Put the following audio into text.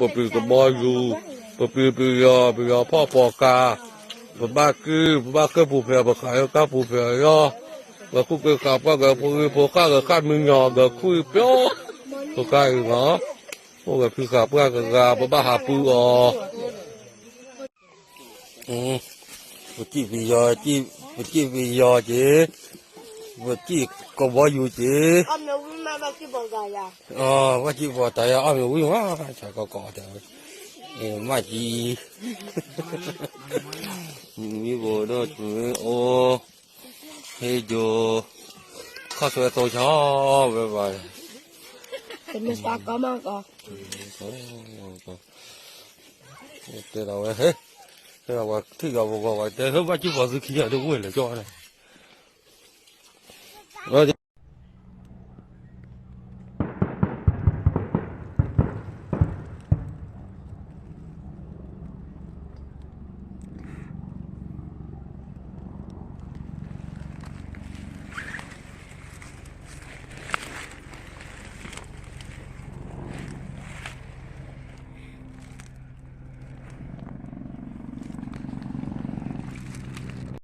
ပပျုၤကဘီယူၤ, ပပျုၤပယီၤ, ပယီၤဖီၣ်ပီၤကၤ, ပဘၣ်ကုၢ်, ပဘၣ်ကုၢ်ပူၤဖျဲး, ပဃးယိကၢ်ပူၤဖျဲးယီၤ, ပဃုက့ၤဃးပှၢ်ဂဲၤဖိဂံၢ်ဖိဃၣ်ဂဲၤဃၣ်မံညီၤဂဲၤခူၣ်ပျီ, ပကါအံၤနီၤ, အိၣ်ဂဲၤဖုဃးပှၢ်ကဂၤ ပဘၣ်ဟးပူအီၤ ပစံၣ်ပယီၤ, ပစံၣ်ပယီၤက့ၤ, ပစံၣ်ကဘီယူၤက့ၤ, ဘၣ်စံၣ်ပီၤတၢ်ယၤအီၣ်မ့ၢ်ဝံၤမး, ဆၣ်ကီကီတဲဝဲ, မ့ၢ်ကံ, မံဘိးဒီးဆိၣ်မ့ၢ်အိၣ်, ဟ့ယိၤ, ခီၣ်ဆွဲသိဆီဝဲဘၣ်, တမ့ၢ်သးကီမးကီ, တဲဒၣ်ဝဲ, တဲဒၣ်ဝဲထံၣ်ယွၤပဂီၤဝဲတဲ ဟဲဘၣ်စံၣ်ပီၤသုခံဂၤဒ်ဝဲလဲၤကၠီန့ၣ်,